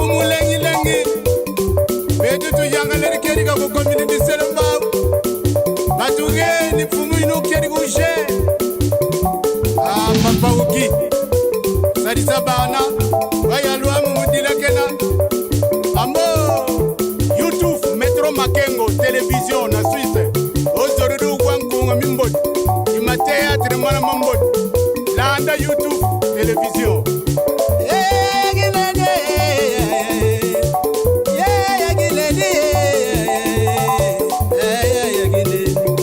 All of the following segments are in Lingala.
Mfumu lengi-lengi betu tuyangaleli kedi ka kukomini diselembau batungeni mfumu inu kedi kushe ah, papa uki salisa bana bayalwamu mudilakena ambo youtube metro makengo television na swisse ozorudu gwankunga mimboti imateatre mwana mamboti landa youtube television.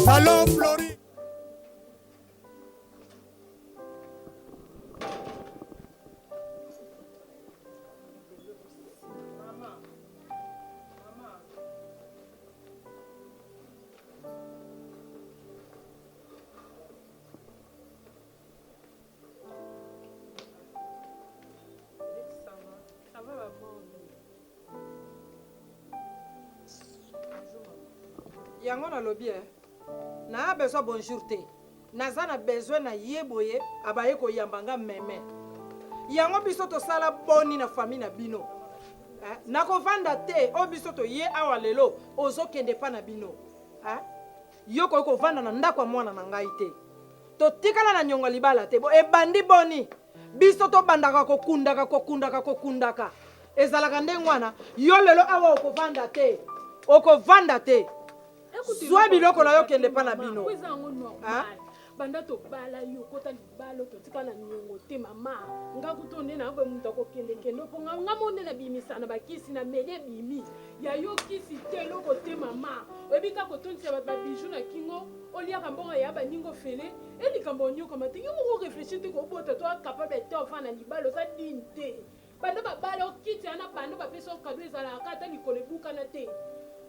Salon Flori. Yango nalobi eh. Na besoin bonjour te. Naza na besoin na ye boye abaye koyamba nga meme. Yango biso tosala boni na famille na bino. Eh, nakovanda te oyo biso toye awa lelo ozokende pa na bino. Eh? Yo koki kovanda na ndako ya mwana na ngai te. Totikala na nyongo ya libala te. Bo ebandi boni? Biso tobandaka kokundaka kokundaka kokundaka. Ezalaka ndenge wana. Yo lelo awa okovanda te. Okovanda te. Zwa biloko na yo kende pa na bino. Eza yango normal. Banda tobala yo kota libala totika na nyongo te mama. Nga kutu nde na boye moto akokende kende mpo nga nga mo nde nabimisa na bakisi na meli ebimi ya yo kisi te eloko te mama. Oyebi kaka kotondisa bato ba bijoux na kingo oliaka mbongo ya baninga ofele e likambo onyokama te yo moko reflechir te kobota to capable te ofanda na libala oza digne te. Banda babala okiti wana banda bapesa yo kado ezalaka ata likolo ebukana te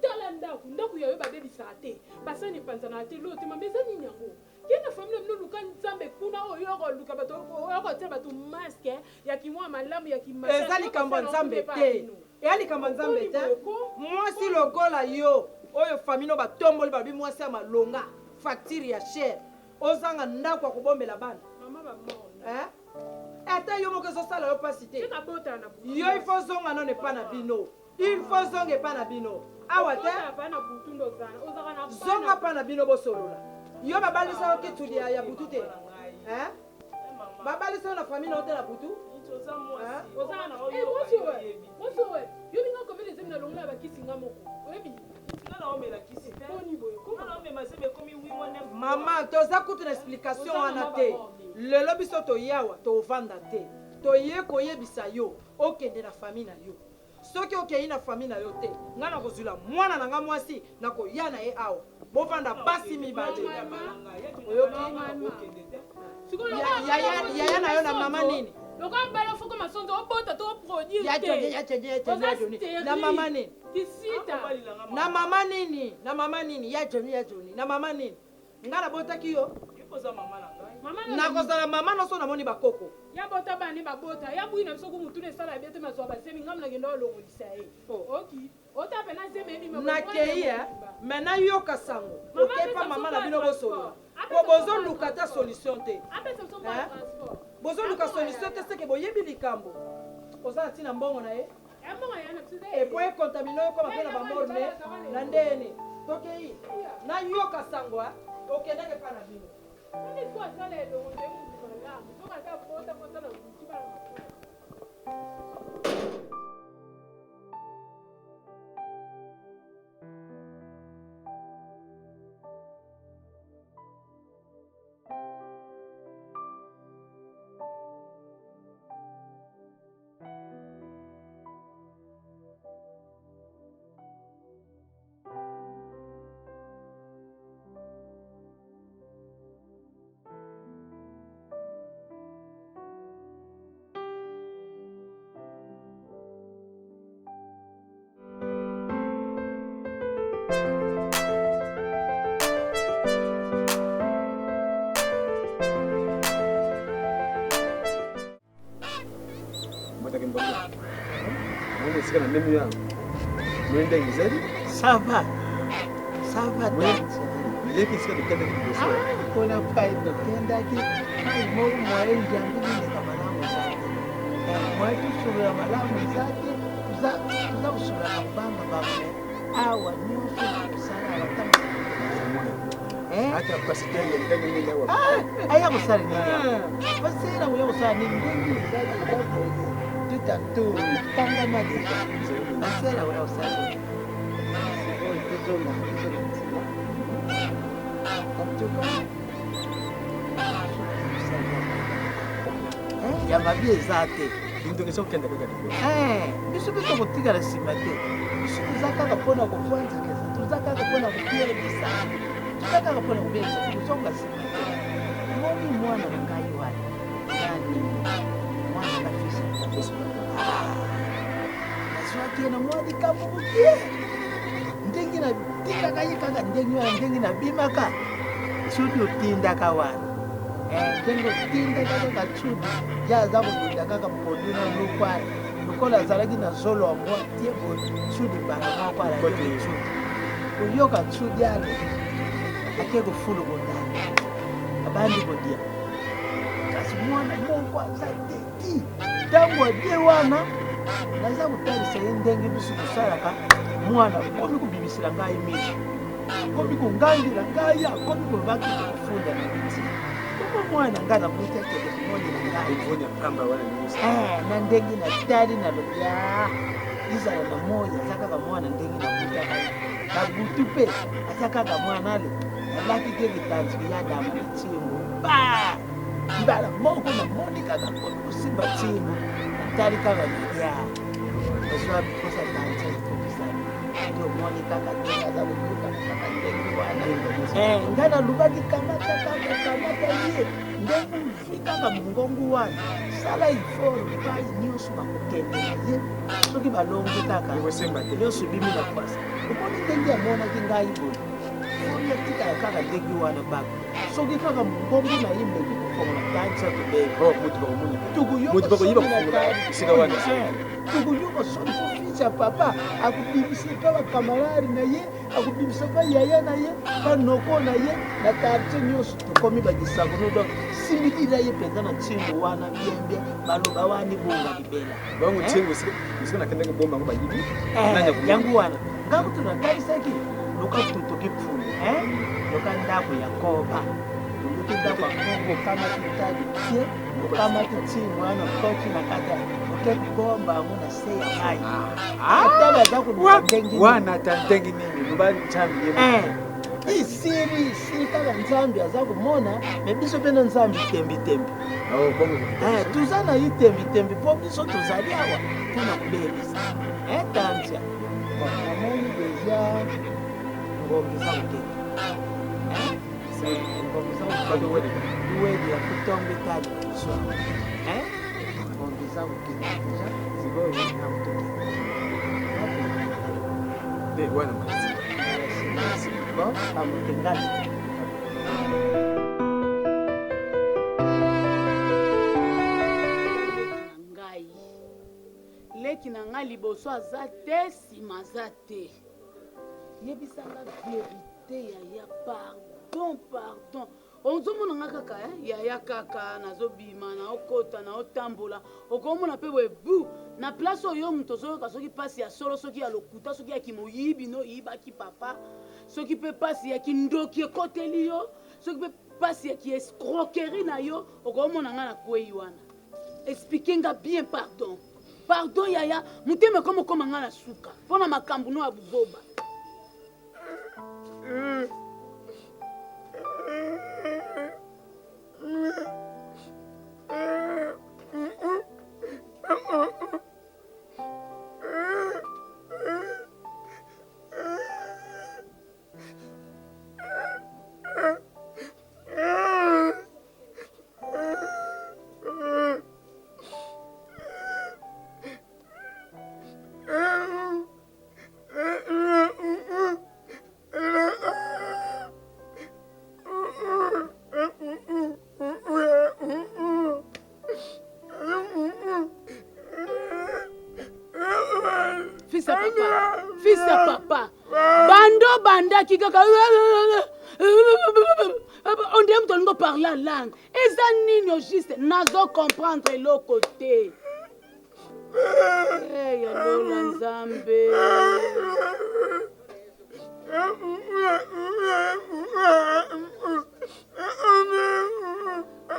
tala ndaku ndaku ya yo babebisaka te basani epanzanaka te loo te mama eza nini yango kende na famille na bino luka nzambe kuna oyo okoluka bato oyo okotia bato masque ya kimwa malamu ya kimasa Eza likambo ya Nzambe te. Eya likambo ya Nzambe te. Mwasi lokola yo oyo famille no batomboli balobi mwasi ya malonga facture ya cher ozanga ndako ya kobombela bana. Mama ba mort. Eh? Ata yo moko ezosala yo mpasi te. Yo il faut zonga nano epa na bino. Il faut zonga epa na bino. Awa te. Zonga pa na bino bosolola. Yo babalisa yo kituli ya butu te. Eh? Babalisa yo na famille na yo te na butu. Yo linga komela ezemi na longola bakisi nga moko. Oyebi? Mama toza kutu na explication wana te lelo biso toyawa tovanda te toye koyebisa yo okende na famille na yo soki okeyi na famille na yo te ngai nakozwila mwana na ngai mwasi nakoya na ye awa bovanda basi mibale oyoki yaya na yo na mama nini lokola bala foko masonzo obota to produire te na mama nini kisita na mama nini na mama nini ya Johnny ya Johnny na mama nini nga nabotaki yo nakozala mama noso namoni bakoko ya bota bane babota ya bui na biso ku mutuna esala bien te mazwa basemi ngambo nakenda olongolisa ye oh. Oki ota pe na zemi ebima nakei eh mais nayoka sango okepa mama na bino bosolola po bozoluka ata solution te bozoluka solution te seke boyebi likambo oza na ntina mbongo na ye epo ekontamine oyo ekoma mpe na bamorne na ndeni tokei nayoka sango okendaki epa na bino. Mataki mbongo. Mbongo esika na memi yango. Moni ndenge ezali? Ça va. Ça va tante. Leki esika tokendaki liboso. Kuna pai tokendaki, pai moko moye njangu bileka malamu eza te. Moye tosolola malamu eza te. Toza toza kosolola na kobanga bango me awa nyonso kosala awa ntango aya kosala nini pasera oya kosala nini ndenge eza deja boye tout à tout tangama deja pasera oya kosala nini sikoyo tozonga tozonga nzela en tout cas ya mabe eza te biso mpe tokotikala nsima te. Biso toza kaka mpo na kovanzakisa, toza kaka mpo na kobebisa, toza kaka mpo na kobebisa, tokozonga nsima te. Omoni mwana na ngai wana nani, mwana na fils, nazwaki ye na mwa likambo moke, ndenge natikaka ye kaka ndenge wana, ndenge nabimaka soki otindaka wana eh, ndenge otindaka kaka tsubi ye aza kobunda kaka mpondu na lokwala lokola azalaki na zolo ya mbwa tie boye tsudi mbala moko alaki tsudi koyoka tsudi ale ake kofulu kondanda abandi kodia kasi mwana moko aza teti ntango adie wana naza kotalisa ye ndenge biso tosalaka mwana akomi kobimisela ngai miso akomi kongangela ngai akomi kolobaki kofunda na miti koma mwana ngai nakuti akende komonela ngai eh, na ndenge natali nalobi ah, ezala na moi aza kaka mwana ndenge nakutaka ye na butu mpe aza kaka mwana ale nalaki te litanziki ya dama na ntingo ba mbala moko namoni kaka komi kosimba ntingo natali kaka ya azwa mposa tanzi ekokisami nde omoni kaka ndenge aza koyokana kaka ndenge wana eh, ngai nalobaki kamata kaka kamata ye ndenge ozwi kaka mongongo wana sala effort epai nyonso bakokende na ye soki balongi kaka nyonso ebimi na pwasa omoni ndenge amonaki ngai boye foni atikala kaka ndenge wana baka soki kaka mongongo na ye meki kofongola tansa tokoyoka soni po fils ya papa akobimisa epa bakamarade na ye akobimisa pa yaya na ye pa noko na ye na quartier nyonso tokomi badisakono donc similila ye mpenza na ntingo wana bien bien maloba wana ebonga libela bango ntingo esika nakendaki kobomba yango bayibi eh, yango wana nga kutu natalisaki loka totoki pfulu loka ndako ya koba oluki ndako ya koba okamati tali tie okamati ntingo wana okoti na kati oke kobomba yango na se ya mai ah. ata baza koluka ndenge wana ata ndenge nini loba nzambe ye eh, isili isili kaka nzambe aza komona me biso mpe na nzambe tembitembi oh, eh, toza na ye tembitembi mpo biso tozali awa mpo na kobebisa eh, tantia namoni deja ngongi eza kokende ngongi eza kokende luwedi ya kutombe tali biso awa ngongi eza kokende deja sikoyo na kotokende wana bon pamokengani leki na ngai liboso aza te nsima aza te yebisa nga verite yaya pardon pardon ozomona nga kaka eh? yaya kaka nazobima naokota naotambola okomona mpe boye bu na place oyo moto ozoyoka soki mpasi ya solo soki ya lokuta soki ya kimoyibi no oyibaki papa soki mpe mpasi ya kindoki ekoteli yo soki mpe mpasi ya kiescroquerie na yo okomona nga nakwei wana explike nga bien pardon pardon yaya motema ekoma okoma nga na suka mpo na makambo no ya buzoba Fils à papa, fils à papa. Bando bandaki kaka on dirait moto alingi oparle langue eza nini au juste nazo comprendre eloko te. Eh, ya lola nzambe.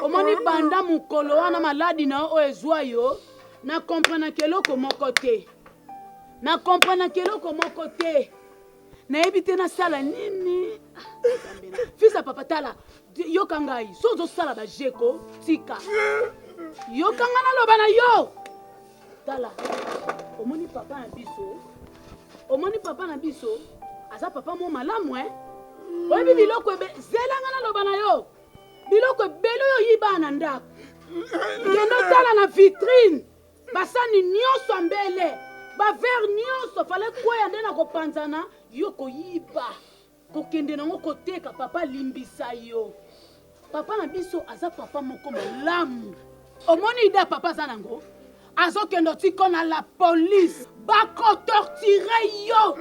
Omoni banda mokolo wana maladi na yo oyo ezwa yo, na comprenaki eloko moko te. Na comprenaki eloko moko te. Nayebi te nasala nini. Fils ya papa tala, yoka ngai, so ozosala ba jeko, tika. Yoka ngai naloba na yo. Tala, omoni papa na biso, omoni papa na biso aza papa mo malamu eh? Oyebi biloko ebe, zela ngai naloba na yo. Biloko ebele oyo oyiba na ndako. Kende otala na vitrine. Basani nionso ya mbele, ba verre nionso fallait kweya nde na kopanzana, yo koyiba kokende nango koteka, papa limbisa yo. Papa na biso aza papa moko malamu. Omoni idee ya papa aza nango? Azokende otiko na la police, bako torturer yo.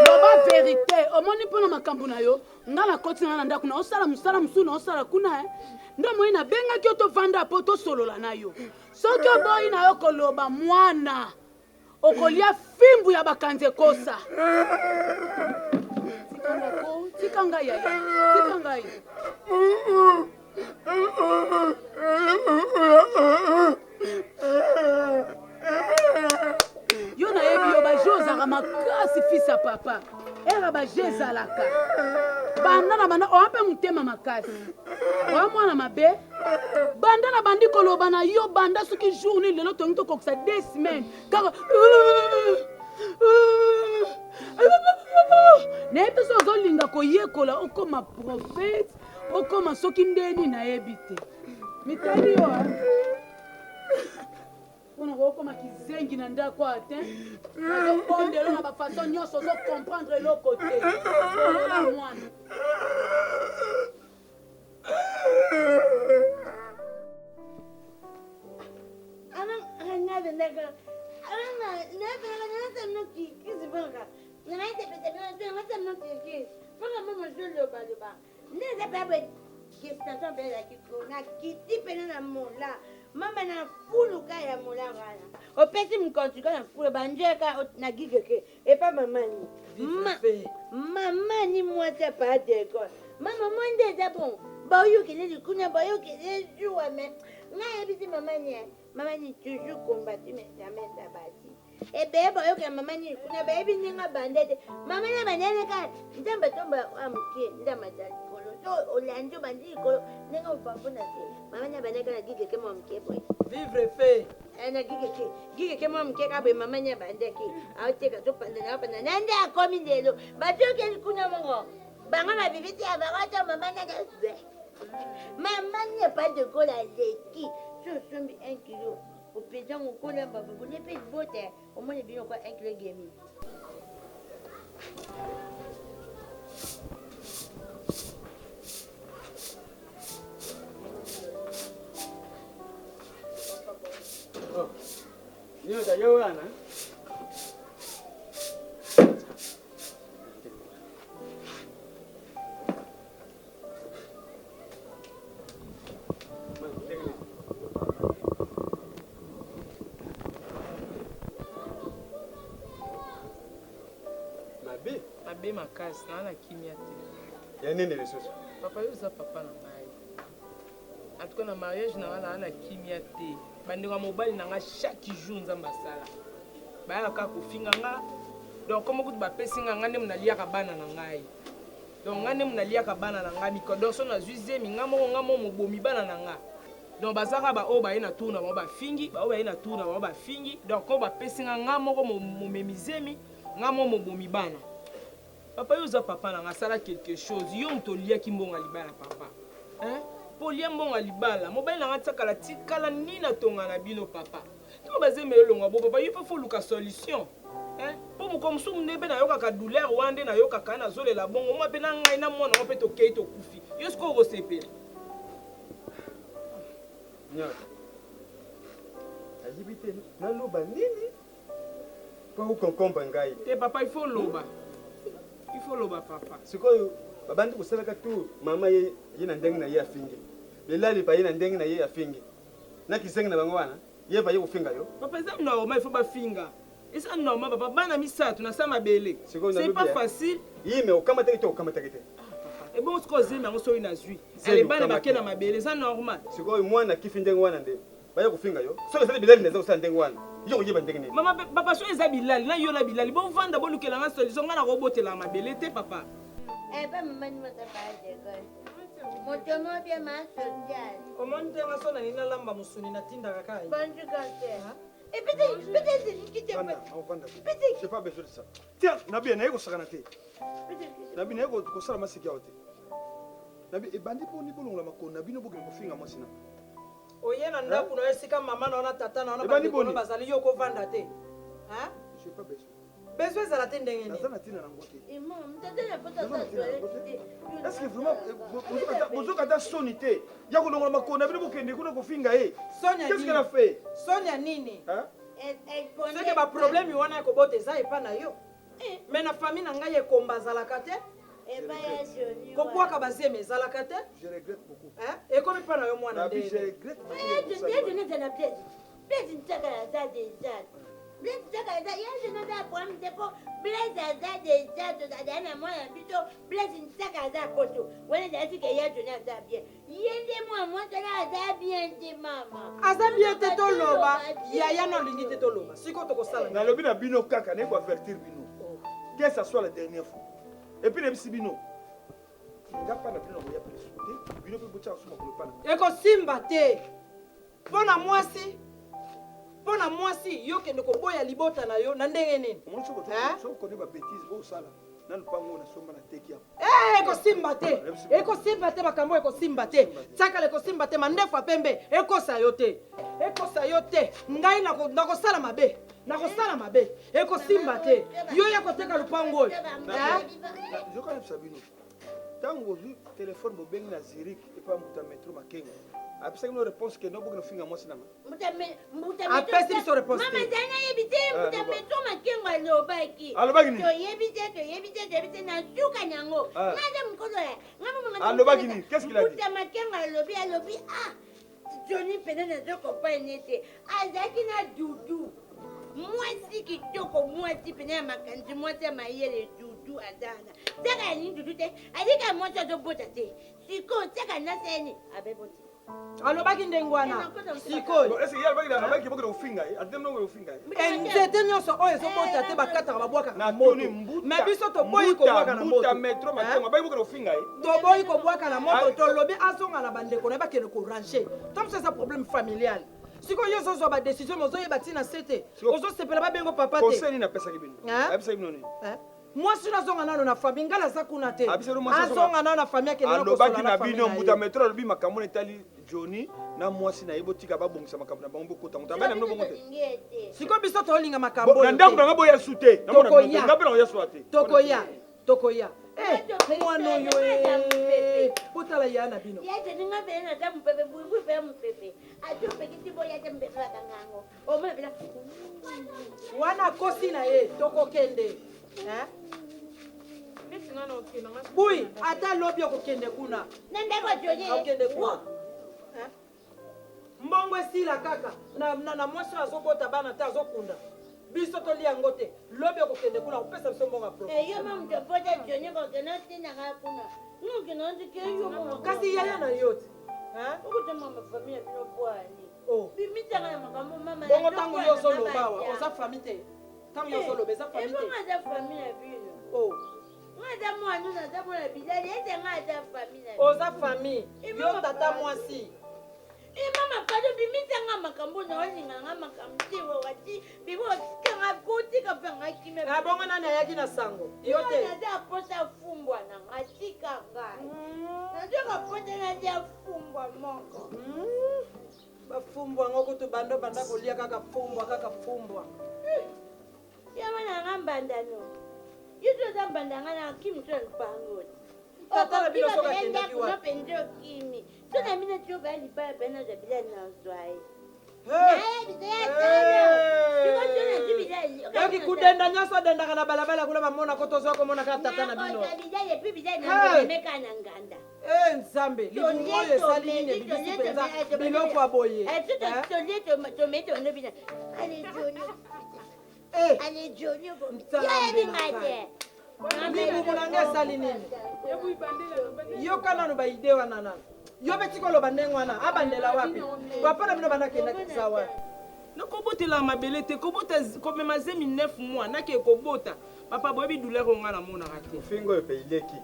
Loba verite omoni mpo na makambo na yo nga nakoti na nga na ndako na osala mosala mosusu na osala kuna eh. Nde omoni nabengaki yo tovanda mpo tosolola na yo soki oboyi na yo koloba mwana okolia fimbu ya bakanzi ekosa. Tika nga ko, tika ngai yaya, tika ngai. Yo nayebi yo baje ozalaka makasi fils ya papa era baje ezalaka banda na banda oa mpe motema makasi oa mwana mabe banda na bandi koloba na yo banda soki jour nini lelo tongi tokokisa deux semaines kaka nayebi te soki ozolinga koyekola okoma prophète okoma soki ndeni nayebi te mitali yo mpona kokoma kizengi na ndako awa te nazobondelo na bafaçon nyonso ozo comprendre eloko te solola mwana. Gestation mpe ezalaki trop nakiti mpena na mola mama na fulu ka ya mola wana opesi mokonzi ka na fulu banjeka na gigeke epa mama ni mama ni mwasi ya pa dekole mama mwa nde eza bon bayokele likunya bayokele zuwa me ngai yebisi mama ni mama ni toujours combattu mais jamais sabati Ebele bayokela mama nini kuna bayebi ndenge abanda te. Mama na bandele kaka nzambe atomba wa moke nzambe aza likolo so olandi obandi likolo ndenge opampo na se mama na bandaka na gigeke mwa moke boye vivre fe eh, na gigeke gigeke mwa moke kaka boye mama ni abandaki aoteka topandana apanda na nde akomi lelo bayokeli kuna moko bango babibisi ya bango ata mama na mama ni epai de kola aleki so osombi 1 kilo Opeza ngo kolamba bolie pe libota omoni bino kwa un kilo gemi. Oh. Nyota yo wana. Mabe? Mabe makasi, naa na kimia te. Ya nini lisusu? Papa yo oza papa na ngai. En tout cas na mariage na ngai naa na kimia te. Bandeko ya mobali na ngai chaque jour Nzambe asala. Bayaka kaka kofinga nga. Donc kombo kutu bapesi nga ngai nde naliaka bana na ngai. Donc nga nde naliaka bana na nga miko donc soki nazui zemi nga moko nga moko mobomi bana na nga donc baza kaka ba oyo baye na tour na bango bafingi ba oyo baye na tour na bango bafingi donc oyo bapesi nga nga moko momemi zemi nga moko mobomi bana papa yo oza papa na nga sala quelque chose yo moto oliaki mbongo ya libala papa hein po olia mbongo ya libala mobali na nga tiakala tikala nini atonga na bino papa Ntango bazemi elongwa bo papa yo pe faut luka solution hein po mokolo mosusu nde pe nayokaka douleur wana nde nayokaka nazolela bongo mwa pe na ngai na mwana ngo pe tokei tokufi yo sikoyo okosepela Nyota nayebi te naloba nini mpo okonkomba ngai te papa il faut loba il faut loba papa sikoyo. Babandi kosalaka tour, mama ye ye na ndenge na ye afingi. Bilali pa ye na ndenge na ye afingi. Na kizengi na bango wana, ye pa ye kofinga yo. Papa eza normal il faut bafinga. Eza normal papa bana misatu na sa mabele. Sikoyo C'est nalobi pas eh. facile. Ye mais okamataki te okamataki te. Ebongo sikoyo zemi yango soki nazwi. Zemi Ale bana okamati. bake na mabele eza normal. Sikoyo mwana akifi ndenge wana nde baya kofinga yo. Soki ezali bilali nde eza kosala ndenge wana. Yo koyeba ndenge nini? Mama papa soki eza bilali na yo na bilali bovanda bolukela nga solution nga nakobotela mabele te papa. Eh, pa mama ni moto pa d'école. Moto mo bien ma social. Omoni te nga so nalingi nalamba mosuni natindaka kaka ye. Bonjour grand-père. Et peut-être peut-être c'est qui te Vanda, vanda. J'ai pas besoin de ça. Tiens, nabi naye kosakana te. Nabi naye kosala maseki awa te. Nabi ebandi mpo bolongola makolo na bino bokende kofinga mwasi na. Oye na ndako na yo esika mama na yo na tata na yo na Ebandi bandeko na boni? bazali yo kovanda te. Hein? J'ai pas besoin. Besoin ezala te ndenge nini? Naza na ntina nango te. Et moi, tata na pota Naza na sa ntina nango toilette te. te. Est-ce que vraiment bozoka ata soni te ya kolongola makolo na bino bokende kuna kofinga ye? Sonia Qu'est-ce nini? qu'elle a fait? Sonia nini? Hein? Soki ba problème wana ya kobota eza epa na yo. Mais na famille na ngai ekomba azalaka te. Kobwaka bazemi ezalaka te. Je regrette beaucoup. Hein? Ekomi mpa na yo mwana Nabi, je ndenge. regrette beaucoup. Johnny aza na Blaise. Blaise ntaka aza déjà. Blaise ntaka aza ya Johnny aza problème te po Blaise aza déjà tozala na mwana biso Blaise ntaka aza poto. Wana ezalaki ke ya Johnny aza bien. Ye nde mwana mwasi wana aza bien te mama. Aza bien te toloba. Yaya na olingi te toloba. Sikoyo tokosala nini? nalobi na bino kaka naye koavertir bino que ça soit la dernière fois et puis nayebisi bino nga mpa na bino nakoya mpe lisusu te bino mpe botiaka so makolo epa na ngai. Ekosimba te. Mpo na mwasi, mpo na mwasi yo kende koboya libota na yo na ndenge nini? omoni soki Hein? soki okoni babétise bosala nanu mpango oyo nasomba nateki yango Eh, ekosimba te ekosimba te makambo oyo ekosimba te tiakala ekosimba te mandefu ya pembe ekosa yo te ekosa yo te ngai nakosala mabe nakosala mabe ekosimba te yo ya koteka lupango oyo Eh? zoka nayebisa bino ntango bozwi telefone bobengi na Zurich epa mbuta metro Makengo apesaki bino réponse ke nobokende ofinga mwasi nanga Apesi biso réponse Mama te. ezali nayebi te Ah, mbuta loba. metro Makengo alobaki. Alobaki nini? Toyebi te toyebi te toyebi te na suka nango. Ah. Nga aza mokolo ya nga mama Alobaki nini? Qu'est-ce qu'il a dit? Mbuta Makengo alobi alobi ah Johnny mpenza nazokompane te azalaki na dudu mwasi kitoko mwasi pene ya makanisi mwasi ya mayele dudu aza wana tiaka ya nini dudu te alika mwasi azobota te sikoyo tiaka naseni abeboti Alobaki ndenge wana sikoyo. Est-ce que ye alobaki bokende kofinga ye atindaki bino kofinga ye Eh, nzete nyonso oyo ezobota te bakataka babwakaka na moto me biso toboyi kobwaka na mbuta moto metro Makengo abaki bokende kofinga ye toboyi kobwaka na moto Ah. tolobi azonga na bandeko na ye bakende korange to mosu eza problème familial sikoyo yo ozozwa badécision me ozoyeba ntina se te ozosepela babengo papa te conseil nini apesaki bino Hein? apesaki bino nini Hein? Mwasi oyo azonga nano na famille ngai naza kuna te Abisa bino mwasi azonga nano na famille akende nano alobaki kosola na na famille bino na mbuta ye. metro alobi makambo na etali Johnny na mwasi na ye botika babongisa makambo na bango bokota moto abali na bino bongo te sikoyo biso tolinga makambo Bo- na oyo ndako te. na nga boya su te Namona bino te. Tokoya. Nga mpe nakoya su te tokoya tokoya Eh, mwana oyo eh, botala ya na bino ya Johnny nga pene naza mopepe buibui mpe ya mopepe ati opekisi boya te mopepe bakanga yango omona pena wana akosi na ye tokokende Hein? Neti nga na okende nga bui ata lobi okokende kuna na ndako ya Johnny okende kuna Hein? Mbongo esila kaka na, na, na mwasi oyo azobota bana te azokunda biso tolia yango te lobi okokende kuna kopesa biso mbongo ya pro Eh, yo ma moto obota Johnny kokende otindaka kuna ngokende otike yo mo kasi yaya na yo te Hein? okotoma mafamille ya bino bwani Oh. bimisaka na makambo mama Bongo ntango yo ozoloba awa oza famille te ntango yo ozoloba eza famille ebongo te aza famille na bino Oh. nga aza mwana naza mwana bilali ete nga aza famille na bino. Oza famille yo tata mwasi e mama pado bimisanga makambo na olinganga makambo te wawati bibo otikanga kotika mpe nga kimia Ah, bongo nani ayaki na sango yo te naza posa fumbwa na nga tika ngai nazoka pota naza fumbwa moko Bafumbwa yango kutu bando banda kolia kaka fumbwa kaka fumbwa. Yama na nga mbandano yo so oza mbanda nga na kimi so na lupango te Tata na bino soki akendaki ndako wapi? mpenza okimi so na bino ti obaya libala mpe nazwa bilali nazwa ye. Yoki kudenda nyonso adendaka na balabala kuna bamona ko tozwa komona kaka tata na bino. Eh, Nzambe, libumu oyo esali nini ebimisi mpenza biloko ya boye. Libumu na ngai esali nini? Yoka nanu baide wana nanu. Yo mpe tika oloba ndenge wana, abandela wapi? Papa na bino banda akendaki za wapi? Nakobotela mabele te, kobota komema zemi 9 mois nake kobota. Papa boyebi douleur oyo ngai namonaka te. Ofinga oyo pe ileki.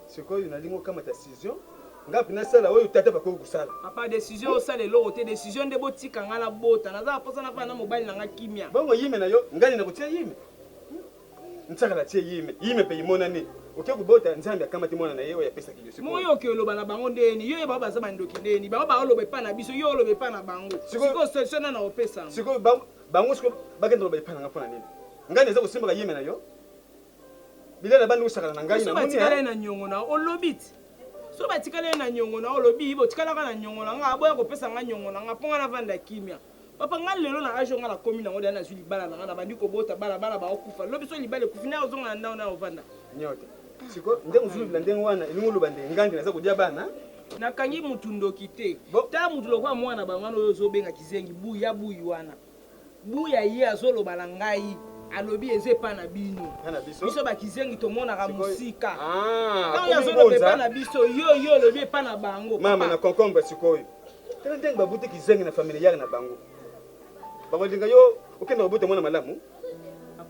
Sikoyo nalingi okamata decision nga pe nasala oyo tata bakoki kosala. Papa decision osala eloko te, decision nde botika ngai nabota. Naza na posa nafanda na mobali na ngai kimia. Bongo yime na yo ngai nde nakotia yime? Nsakala atie yime, yime pe imonani. Oke kobota Nzambe akamati mwana na ye oyo apesaki yo sikoyo. Bongo yo oke oloba na bango ndeni? Yo ye bango baza bandoki ndeni? Bango baoloba epa na biso, yo oloba epa na bango. Sikoyo solution nani akopesa yango? Sikoyo bango sikoyo bakende koloba epa na ngai mpo na nini? Ngai naza kosimbaka yime na yo? Bilali abandi kosakana na ngai Soki namoni batikala ye na niongo na yo olobi ti soki batikala ye na niongo na yo olobi botikalaka na niongo na ngai aboya kopesa ngai niongo na ngai mpo ngai navanda kimia papa ngai lelo na age oyo ngai nakomi nango deja nazwi libala na ngai nabandi kobota bana bana baokufa lobi soki libala ekufi naye ozonga na ndako naye ovanda nyota sikoyo ndenge ozolobela ndenge wana elingi oloba nde ngai nde naza kolia bana nakangi mutu ndoki te tala mutu lokola mwana bango wana oyo ozobenga kizengi buyi ya buyi wana Buya ye azoloba na ngai alobi eza epa na bino biso bakizengi tomonaka mosika ah, ntango azoloba epa na biso yo yo olobi epa na bango mama na concombre sikoyo tala ndenge babuti kizengi na familiare na bango bakolinga yo okenda kobota mwana malamu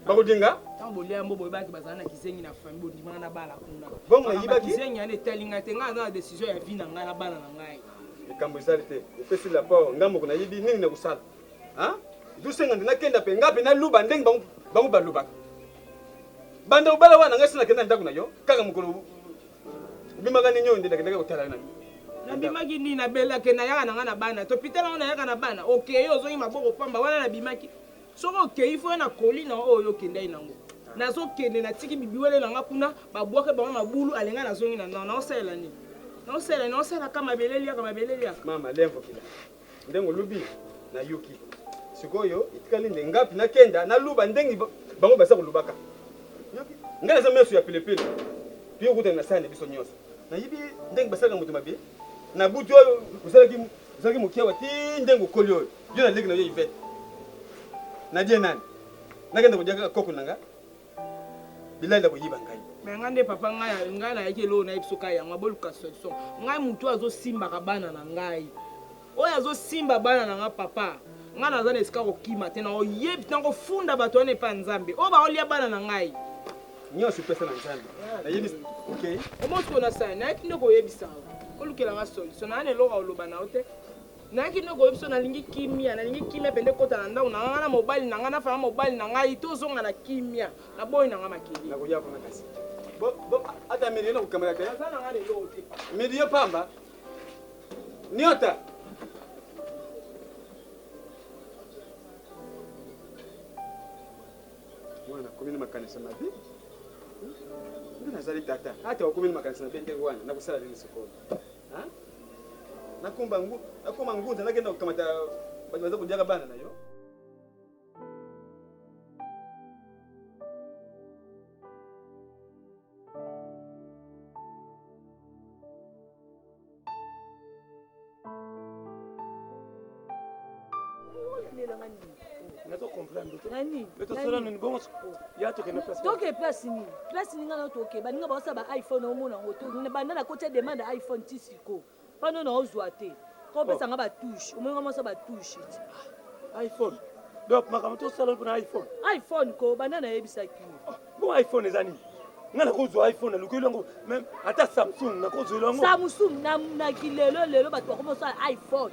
bakolinga ntango bolia yango boyebaki bazala na kizengi na famille bondimaka na bala kuna bongo nayibaki kizengi yana etali ngai te ngai aza na decision ya vie na ngai na bana na ngai likambo ezali te opesi rapport ngai moko nayebi nini nakosala Hein? Dusenga nde nakenda pe nga pe naluba ndenge bango bango balobaka. Banda obala wana ngai sina kenda ndako na yo kaka mokolo obimaka nini oyo nde nakendaki kotala yo na nabimaki nini nabelake nayaka na ngai na bana topitala ngo nayaka na bana okei ozongi maboko pamba wana nabimaki soki okei fo yo na koli na oyo okendaki nango nazokende natiki bibiwele na nga kuna babwake bango mabulu alenga nazongi na ndako naosalela nini naosalela nini naosalaka mabele liaka mabele liaka mama lemvokila Ndenge olobi nayoki. Sikoyo etikali nde ngapi nakenda naluba ndenge bango baza kolobaka. Yoki ngai naza meso ya pelepele. Toye kokutana na sani biso nyonso. Nayebi ndenge basalaka moto mabe. Na butu oyo ozalaki ozalaki moke awa ti ndenge okoli oyo. Yo na leki na yo Yvette. Nadie nani? Nakenda kodia kaka koko na nga. Bilali akoyiba ngai. Mais ngai nde papa ngai ngai nayaki eloko nayebi soki yango aboluka solution. Ngai motu azosimbaka bana na ngai. Oyo azosimba bana na ngai papa. Ngai naza na esika kokima te nakoyebi nakofunda bato wana epai ya Nzambe. Oyo baolia bana na ngai. Nyonso pesa na Nzambe. Nayebi okay. Omo sikoyo nasala nayaki nde koyebisa olukela ngai solution. Naa na eloko ya koloba na yo te. Nayaki nde koyebisa nalingi kimia, nalingi kimia pende ekota na ndako na ngai na mobali na ngai, nafana mobali na ngai, tozonga na kimia. Naboyi na ngai makelele. Nakoya kuna kasi. Bo, bo, ata milio nakokamata te. Naza na ngai na eloko te. Milio pamba. Nyota. Mwana akomi na makanisi mabe. Nde nazali tata. Ata okomi na makanisi mabe ndenge wana, nakosala nini sikoyo? Nakomba ngu, nakoma ngunza nakenda kokamata bato baza koliaka bana na yo. Toke place nini? Place nini nga na toke? Baninga baosala ba iPhone omona yango to banda na kotia demande ya iPhone ti siko. Pano na ozwa te. Ko pesa nga ba touche. Omoni nga mwasa ba touche. iPhone. Donc makambo tosala mpona iPhone. iPhone ko banda nayebisaki yo. Bon iPhone eza nini? Nga nakozwa iPhone nalukeli yango meme ata Samsung nakozwela yango. Samsung na na kilelo lelo bato bakoma kosala iPhone.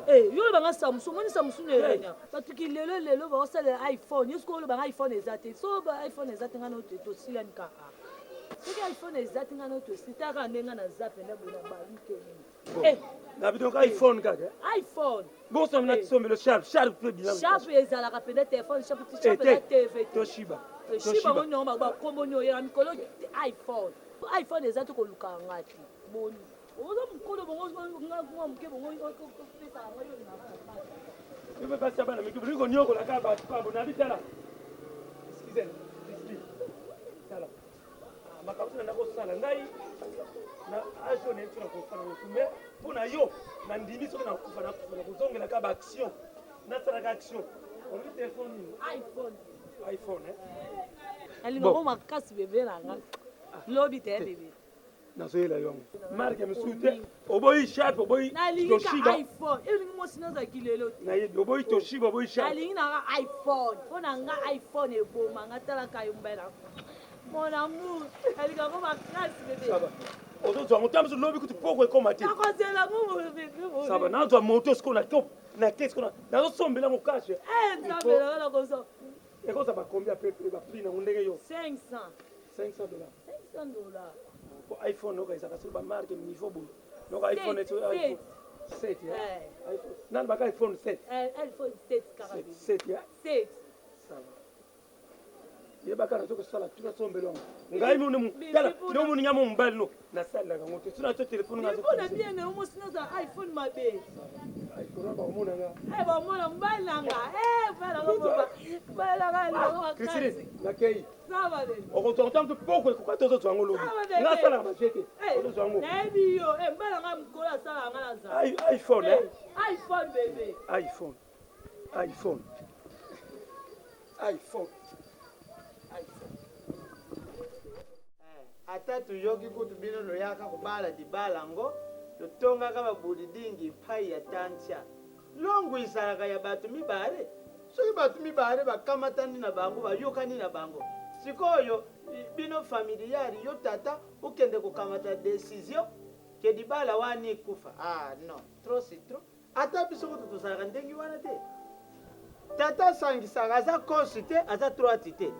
Eh, yo olobanga Samsung, omoni Samsung erenya. Bato kilelo lelo bakosalela iPhone. Yo sikoyo olobanga iPhone eza te. So ba iPhone eza te nga na tosilani kaka. Soki iPhone eza te nga na tosili taka ndenge nga naza mpenza boye na baluke nini. Eh. Na bino ka iPhone kaka. Eh? iPhone. Bonso na sombelo Sharp, Sharp pe bilan. Sharp ezalaka penda téléphone Sharp ti Sharp eza TV. Toshiba. Toshiba ngo nyongo ba kombo nyo ya mikolo iPhone. iPhone eza to koluka nga te. Boni. Oza mukolo bongo nga mwa muke bongo opesa yango yo na. Yo mpe basi ya bana mike bolingi konyokola kaka bato pambo nabi tala. Excusez, excuse. Tala. Ah, makambo na nakosala ngai na age oyo nayebi so nakosala motu mais mpo na yo nandimi soki nakufa nakufa nakozongela kaka baaction nasalaka action olobi telefone nini iphone iphone eh? Nalinga makasi bebe na nga. Lobi te bebe. Nazoyela yo yango marke mosusu te oboyi sharp oboyi Nalingi ka iPhone. Elingi mwasi nazalaki lelo te. Nayebi oboyi Toshiba oboyi sharp. Nalingi na nga iPhone. Mpo na nga iPhone eboma nga talaka yo mobali na mon amour. Nalinga ngo makasi bebe. Ça va. Ozozwa yango ta mosusu lobi kutu poko ekoma te. Nakozela ngo bebe. Ça va nazwa moto sikoyo na top na ke sikoyo nazosombela yango cash. Eh Nzambe na nga nakozwa. Ekozwa ba combien à peu près ba prix nango ndenge yo? 500. 500 dollars. 500 dollars. Po iPhone oka ezaka sur ba marque niveau boye. Donc iPhone et iPhone 7 eh. iPhone. Nani baka iPhone 7? Eh iPhone 7 kaka. 7 ya. 7. Ça va. Yebaka nazo kosala tuna sombelo yango. Ngai mone tala no moni nga mo mobali no nasalelaka yango te. Suna to telefone nga. Mpo na bien na yo mwasi naza iPhone mabe. iPhone bakomona nga. Eh bamona mobali na nga. Eh mobali na nga mobali na nga alingaka makasi. Christine nakei. Ça va bebe. Okozwa yango ntango poko ekoka te ozozwa yango lobi. Nga asalaka baje te. Ozozwa yango. Nayebi yo. Eh mobali na nga mokolo asalaka nga naza. iPhone eh. iPhone bebe. iPhone. iPhone. iPhone. iPhone. Ata toyoki kutu bino loyaka kobala libala yango totongaka babulidingi epai ya tantia longo ezalaka ya bato mibale soki bato mibale bakamatani na bango bayokani na bango sikoyo bino familiare yo tata okende kokamata decision ke libala wana ekufa ah non trop c'est trop Ata biso kutu tozalaka ndenge wana te. Tata asangisaka aza gauche te aza droite te.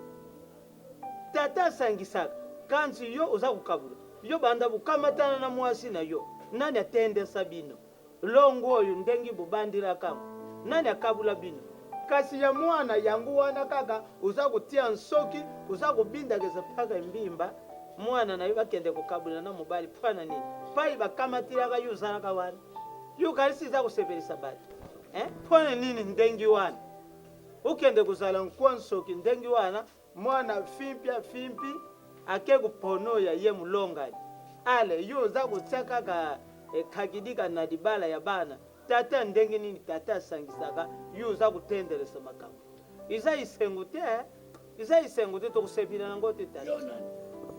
Tata asangisaka kanzi yo oza kokabula. Yo banda bokamatana na mwasi na yo nani atendesa bino? Longo oyo ndenge bobandilaka yango nani akabula bino? Kasi ya mwana yango wana kaka oza kotia nsoki oza kobindakisa mpaka mbimba mwana na yo bakende kokabula na mobali mpo na nini? Pai bakamatilaka yo ozalaka wana. Yo okanisi eza kosepelisa bato eh? Mpo na nini ndenge wana okende kozala nkwa nsoki ndenge wana mwana fimpi afimpi ake kopono ya ye molongani ale yo oza kotia kaka ekakidika na libala ya bana tata ndenge nini tata asangisaka yo oza kotendelesa makambo eza esengo te eh? Eza esengo te tokosepela nango te tata. Yo nani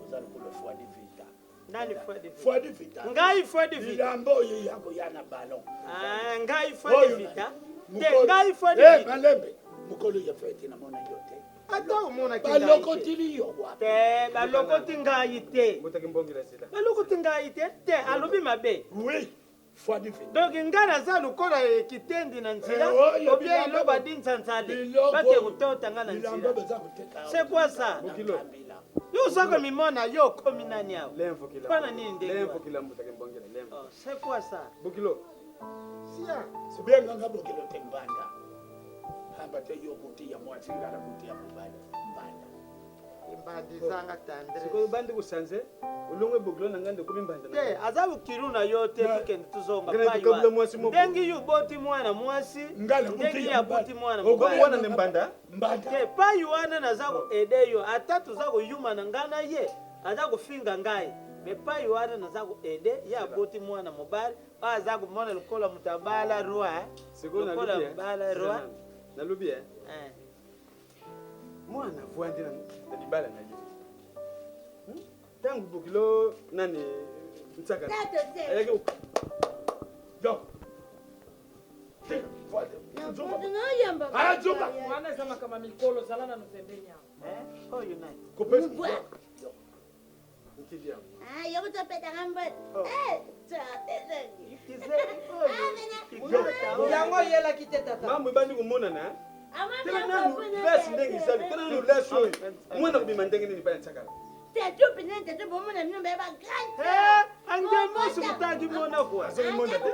oza lokola fwadi vita. Nani fwadi vita? Fwadi vita. Ngai fwadi vita. Bilamba oyo ya koya na ballon. Ah, ngai fwadi vita. Te ngai fwadi eh, vita. Malembe mokolo ya fete namona yo te. Ata omonaki ngai te. Balokotili yo wapi? Te balokoti ngai te. Balokoti ngai te. Te alobi mabe. Oui. Donc nga naza lokola kitendi na nzela Eh, ou bien eloko adi nzanzale bake kotota nga na nzela c'est quoi ça yo oza komimona yo okomi nani awa mpona nini ndenge oh, c'est quoi ça bokilo sia obenganga bokilo te mbanda pamba te yo buti ya mwasi nga na buti ya mobali mbanda mbanda ezanga tendresse sikoyo bandi kosanze olongo ebokilo na ngai nde okomi mbanda te aza bokilu na yo te tokende tozonga ndenge yo oboti mwana mwasi ndenge ye aboti mwana mobali nde mbanda te pai wana naza koede yo ata toza koyuma na ngai na ye aza kofinga ngai me pai wana naza koede ye aboti mwana mobali oyo aza komona lokola moto abala roi lokola abala roi nalobi eh mwana avwandi na libala na ye ntango bokilo nani nsaka ayaki wana eza makambo ya mikolo zala nanu pembeni awa oyo nani Yango oyelaki te tata. Mambo ebandi komonana. Tala nanu lasi ndenge ezali, tala nanu lasi oyo. Mwana kobima ndenge nini epai ya Nsakala? Tatu mpenza tatu bomona bino baye ba grande. Eh, ange mosi kutaki mona kwa. Azali monda te.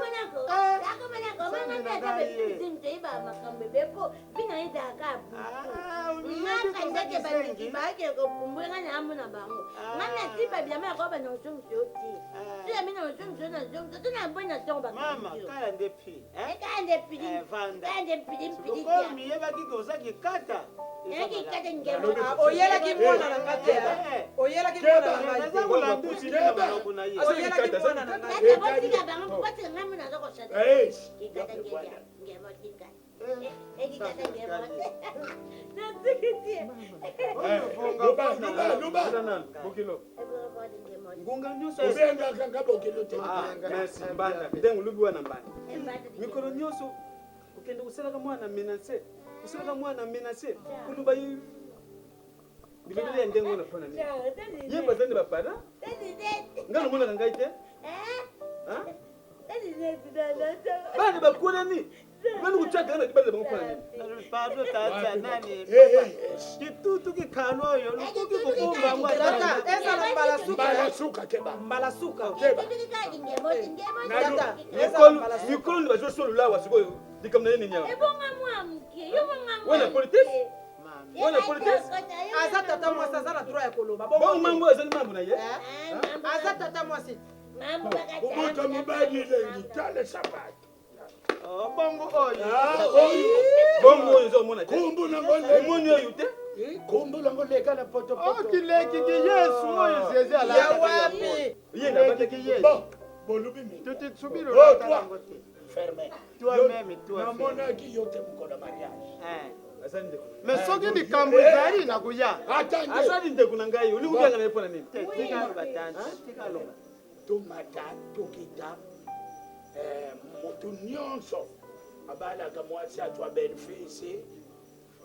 Mama, kaya nde pi. Eh, kaya nde pili. Eh, vanda. Kaya nde pili pili. Lokola miyebaki ke oza kikata. Kikata ngemo. Ah, oyelaki mwana na nga te eh. Oyelaki mwana na ngai te. Naza kolandusi nde na monoko na ye. Oyelaki mwana na ngai te. Tata botika bango botika ngai mona aza koshata. Eh, Kikata ngemo. Ngemo tika. Eh, kikata ngemo. Natiki tie. Loba, loba, loba. Bokilo. Ngonga nyonso Obengaka nga bokilo te. Ah, merci mbanda ndenge olobi wana mbanda mikolo nyonso kokende kosalaka mwana menace kosalaka mwana menace koloba ye bilobeli ya ndenge wana mpona nini ye baza nde bapara ngai namonaka ngai te Hein? Bana bakolani bani kotyaka na libala bango mpona nini Pardon tata nani? Eh, eh, Kitutu kikalo oyo lukuki kobomba ngo Tata, ezala mbala suka. Mbala suka keba. Mbala suka. Keba. Tata, ezala mbala suka. mikolo nde bazosolola awa sikoyo likambo na ye nini awa Ebonga mwa moke. Yo mwa wana politesse wana politesse Aza tata mwasi aza na droit ya koloba. bongo mambo ezali mambo na ye Aza tata mwasi. Kobota mobali elengi tala sapato. Oh, bongo oyo. Ah, oyo. bongo oyo ozomona te Kombo nango leka. omoni oyo te Eh, Kombo nango leka na potopoto. Okileki ki Yesu oyo Zeze Ya alaka. wapi? ye Kileki ki Yesu. Bon, bolobi mingi. Tuti tsubilo Oh, lata toi. yango te. Ferme. Toi-même, toi, Namonaki yo te mokolo mariage. Eh. azali ndeko Mais soki likambo ezali nakoya. Attendez. azali ndeko na ngai olingi kobianga na ye mpona nini Te, tika aloba tante, tika aloba. Tomata tokita eh, moto nyonso abalaka mwasi azwa belle-fils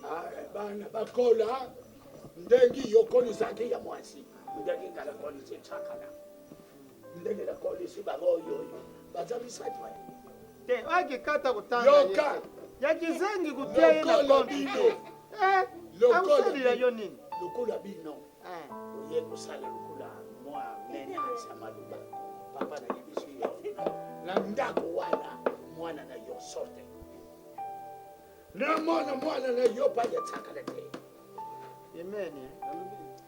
ah, bana bakola ndenge yokolisaki ya mwasi ndenge nga nakolisi tsakala ndenge nakolisi bango oyo oyo baza misato eh. Te, akikata kotanga ye Yoka. te. Ya kizengi kutia ye na Lokola konti. bino. Eh, Lokola akosalela bino. yo nini? Lokola bino Eh. oye kosala lokola mwa menace ya maloba papa nayebisi yo na ndako wana mwana na yo sorte namona mwana na yo pa ya tsakala te Amen.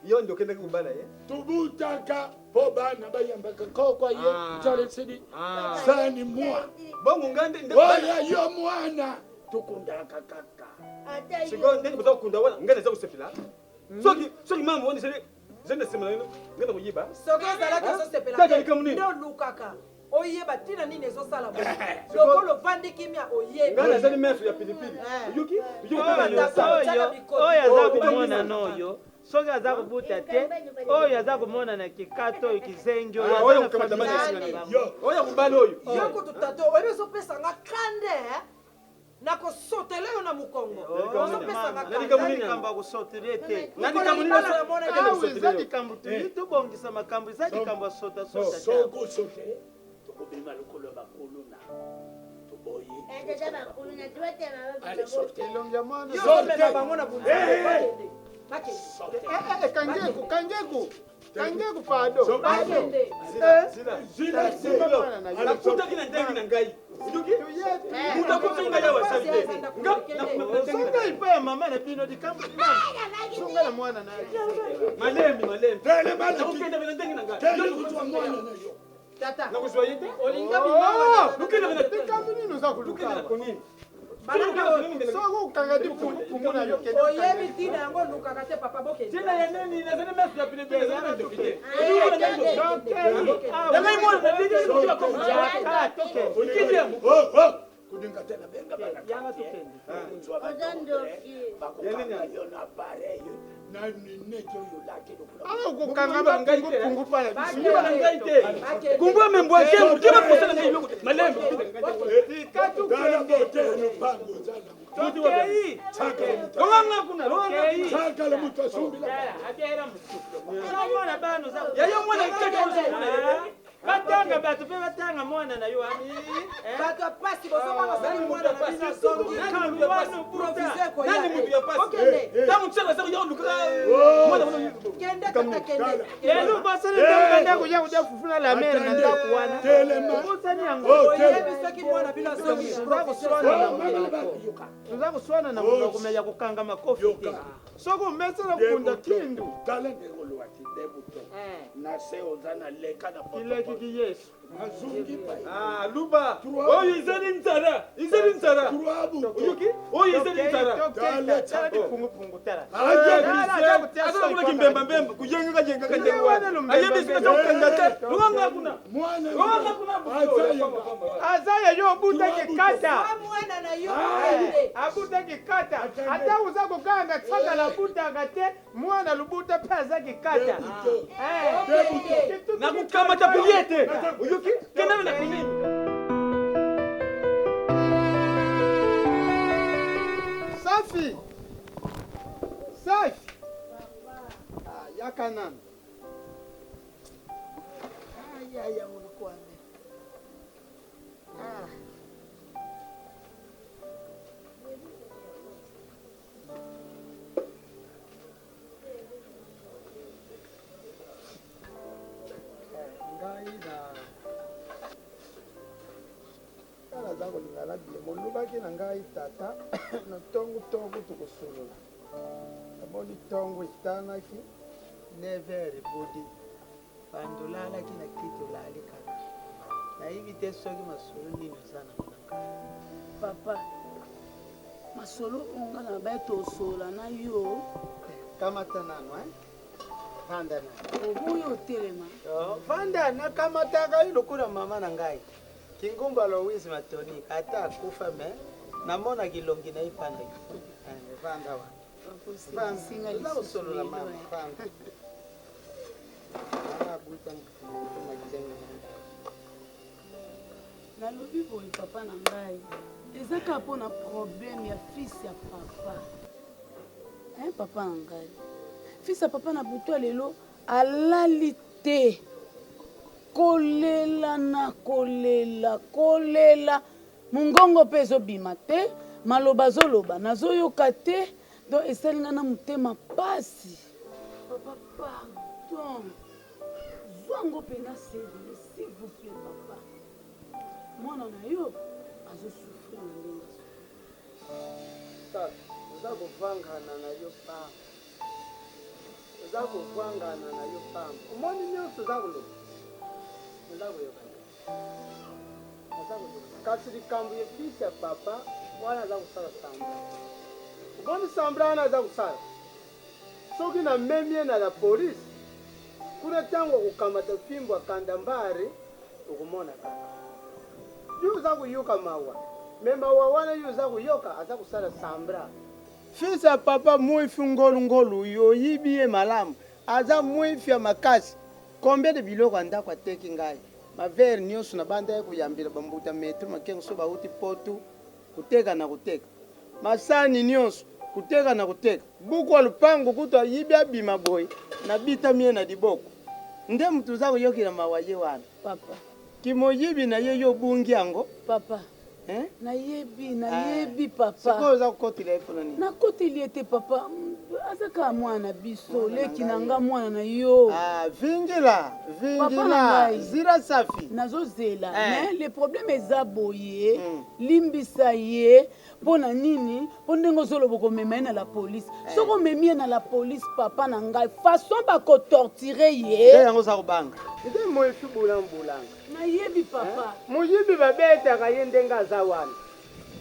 yo nde okendaki kobala ye tobutaka mpo bana bayambaka koko ye Ah. nzalesili Ah. sani mwa bongo ngai nde oya yo mwana tokundaka kaka sikoyo ndenge boza kokunda wana ngai naza kosepela soki soki mambo wana ezali ezali na nsima na bino ngai na koyiba Soki ezalaki ozosepela Kaka te, likambo nini? nde olukaka oyeba ntina nini ezosala boye. Lokola ovandi kimia oyebi. ngai nazali meso ya pilipili oyoki Oyo, oyo aza komona noyo soki aza kobuta te oyo aza komona na kikata oyo kizengi oyo Ah, oyo aza na kokamata famille bana na esika bango. oyo mobali oyo Yo kutu tata oyebi ezopesa nga kande eh? Nakosotela yo na mokongo. Ozopesa nga Eza kande. likambo ya kosotele te Na likambo nini Libala namona ete awa eza likambo toyi tobongisa makambo eza likambo ya sotasota te soki osote tokobima lokolo ya bakuluna toboyi Allez, sortez. elongi ya mwana Yo ozomema bango na bunza. Eh, eh. Bakende. Bakende. Sortez. Eh, eh, kangeku kangeku kangeku pado Bakende. Zila Simba mwana na yo. nakutaki na ndenge na ngai oyoki moto akutaki ngai awa asali te Songa epai ya mama na bino likambo mama songa na mwana na yo malembe malembe Telema na nakokenda na ndenge na ngai Tele kozwa mwana na yo Tata. nakozwa ye te Olinga bima. lukende na likambo nini oza lukende koluka na konini soki okanga ti pungu na yo kende Oyebi ntina yango olukaka te papa bokende. ntina ya nini nazali meso ya pilipili nazali na ndoki te Oh, oh. Kudinga te nabenga bana quartier. Bakozwa badoktere, bakokanga yo na appareil na lunette oyo olati lokola awa okokanga mapungu pala biso na ngai te kumbu membwa te mokeba kosala ngai eloko malembe tika Tala tukende bote ya lopango oza nango. tokei longanga kuna longanga Sakala moto asumbila. omona bana oza ya yo mwana kaka ozomona ye te Otanga bato mpe batanga mwana na yo ami. Bato ya pasi bozobanga soki mwana na bino azongi. Nani mutu ya pasi? Proviseur koya. Nani mutu ya pasi? Okende. Ntango tsaka saka ya luka. Mwana mwana. Kende tata kende. Lelo obosani ntango banda koya kolia fufu na la mere na ndako wana. Obosani yango. Oyebi soki mwana bino azongi. Toza koswana na monoko me ya kokanga makofi te. Soki omesana kobunda kindu. Tala ndenge olobaki nde buto na se oza na leka na Kilekiki Yesu. Nazongi Ah, luba. Oyo ezali nzala. Ezali nzala. Oyoki? Oyo ezali nzala. Tala lipungupungu tala. Aza kuna kimbemba mbemba kuyenga yenga yenga wana. Ayebi sika cha kukanga te. Luanga kuna. Luanga kuna. Aza ya yo obutaki kata. Mwana na yo. Abutaki kata. Ata oza kokanga tsakala abutaka te mwana lubuta mpe azaki kata. Nakukamata pilie te. Oyoki? Kenda na pilie. Safi. Safi. Ah, yaka nanu. Ayaya mulukwame. Ah. Ngai na nga naza kolinga nabima olobaki na ngai tata na ntongo ntongo tokosolola namoni ntongo etanaki 9 heures ebodi bando olalaki na kiti olali kaka nayebi te soki masolo nini oza nango na ngai. Papa, masolo oyo nga na baye tosolola na yo. Kamata nano eh? Vanda nano. Oboyi otelema. Oh, vanda nakamataka yo lokola mama na ngai Kingumba Louise Matoni ata akufa me namonaka elongi na ye mpa na yo. Eh, vanda wana. Okosekisi nga Oza lisusu kosolola lelo, mama, eh. vanda. Mama abuta makizenga na ndako. Nalobi boye papa na ngai, eza kaka mpo na problème ya fils ya papa. Hein, papa na ngai, fils ya papa na butu ya lelo alali te, kolela na kolela kolela, mongongo mpe ezobima te, maloba azoloba nazoyoka te, donc esali nga na motema pasi. Papa pardon, zwa ngo mpena sérieux s'il vous plaît papa. Mwana na yo azosouffrir na ndenge asouffrir. Safi, oza kovangana na yo pamba. Oza kovangana na yo pamba. Omoni nyonso oza koloba. Oza koyoka te. Oza koyoka. Kasi likambo ya fils ya papa wana aza kosala semblant. Omoni semblant wana aza kosala. Soki namemi ye na la police, kuna ntango akokamata fimbo akanda mbare, okomona kaka. Yo oza koyoka mawa, mais mawa wana yo oza koyoka aza kosala semblant. Fils ya papa mwifi ngolu ngolu yo oyibi ye malamu aza mwifi ya makasi combien de biloko ya ndako ateki ngai ba verre nionso na bandaki koyambela ba mbuta metro makengo so bawuti poto koteka na koteka masani nionso koteka na koteka buku ya lupango kutu ayibi abima boye na bitami ye na liboko nde mutu oza koyokela mawa ye wana Papa. Kimoyibi na ye yo obungi yango. Papa. Hein? Nayebi, nayebi papa. Sikoyo oza kokotela ye pona nini? Nakoteli ye te papa. Aza kaka mwana na biso, leki na nga mwana na yo. Ah, vingila, Papa na vingila, ngai. zira safi. Nazozela, Eh. mais le problème eza boye, limbisa ye mpo na nini? Mpo ndenge ozoloba okomema ye na la police. Soki omemi ye na la police papa na ngai, façon bakotortire ye. Nde yango oza kobanga. Nde moifi bulang bulanga. Nayebi papa. Moyibi babetaka ye ndenge aza wana.